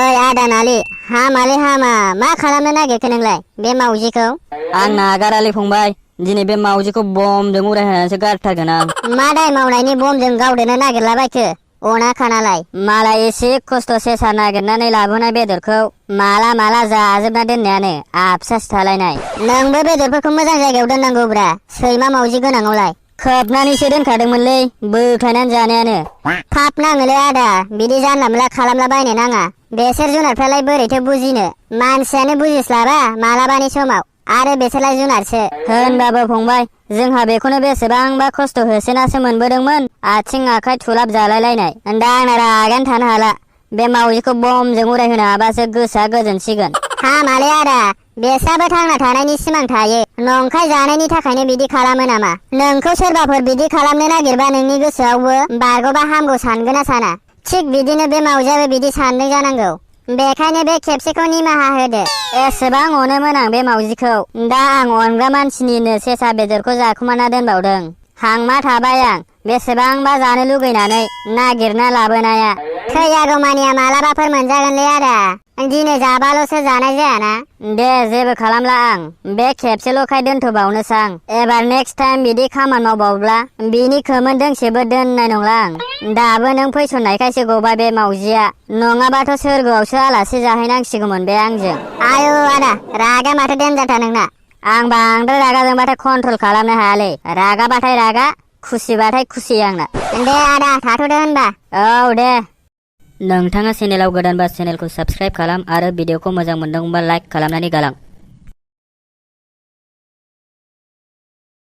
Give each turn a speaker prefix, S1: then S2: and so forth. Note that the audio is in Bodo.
S1: ओइ आदा नालि हामालै हामा मा खालामनो नागिरखो नोंलाय बे मावजिखौ?
S2: आं नागारालै फंबाय, दिनै बे मावजिखौ बमजों उरायहोनानैसो गारथारगोन आं।
S1: मा दाय मावनायनि बमजों गावदेरनो नागिरलाबायखो अना खानालाय?
S2: मालाय एसे खस्थ' सेसा नागिरनानै लाबोनाय बेदरखौ माला माला जाजोबना दोननायानो आफसासो थालायनाय।
S1: नोंबो बेदरफोरखौ मोजां जायगायाव दोननांगौब्रा सैमा मावजि गोनाङावलाय।
S2: खोबनानैसो दोनखादोंमोनलै बोख्लायनानै जानायानो।
S1: पाप नाङोलै आदा बिदि जानला मोनला खालामला बायनो नाङा। बेसोर जुनारफ्रालाय बोरैथो बुजिनो, मानसियानो बुजिस्लाबा मालाबानि समाव, आरो बेसोरलाय जुनारसो।
S2: होनबाबो फंबाय, जोंहा बेखौनो बेसेबांबा खस्थ' होसोनासो मोनबोदोंमोन, आथिं आखाइ थुलाब जालायलायनाय। दा आंना रागायानो थानो हाला, बे मावजिखौ बमजों उरायहोनो हाबासो गोसोआ गोजोनसिगोन।
S1: हामालै आदा बेस्राबो थांना थानायनि सिमां थायो, नंखाय जानायनि थाखायनो बिदि खालामो नामा? नोंखौ सोरबाफोर बिदि खालामनो नागिरबा नोंनि गोसोआवबो बारग'बा हामगौ सानगोन ना साना? थिग बिदिनो बे मावजियाबो बिदि सानदों जानांगौ। बेखायनो बे खेबसेखौ निमाहा होदो।
S2: एसेबां अनोमोन आं बे मावजिखौ, दा आं अनग्रा मानसिनिनो सेसा बेदरखौ जाखुमाना दोनबावदों। हांमा थाबाय आं बेसेबांबा जानो लुगैनानै नागिरना लाबोनाया।
S1: थैयागौमानिया मालाबाफोर मोनजागोनलै आदा, दिनै जाबाल'सो जानाय जायाना।
S2: दे जेबो खालामला आं, बे खेबसेल'खाय दोनथ'बावनोसां। एबार नेक्स्ट टाइम बिदि खामानि मावबावब्ला बिनि खोमोन दोंसेबो दोननाय नंला आं। दाबो नों फैसननायखायसो गबाय बे मावजिया, नङाबाथ' सोरगोआवसो आलासि जाहैनांसिगौमोन बे आंजों।
S1: आयौ आदा रागा माथो देनजारथार नोंना।
S2: आं बांद्राय रागा जोंबाथाय कन्ट्रल खालामनो हायालै, रागाबाथाय रागा, खुसिबाथाय खुसि आंना।
S1: दे आदा थाथ'दो होनबा।
S2: औ दे। नोंथाङा चेनेलाव गोदानबा चेनेलखौ साबस्क्राइब खालाम आरो भिडिअखौ मोजां मोनदोंबा लाइक खालामनानै गालां।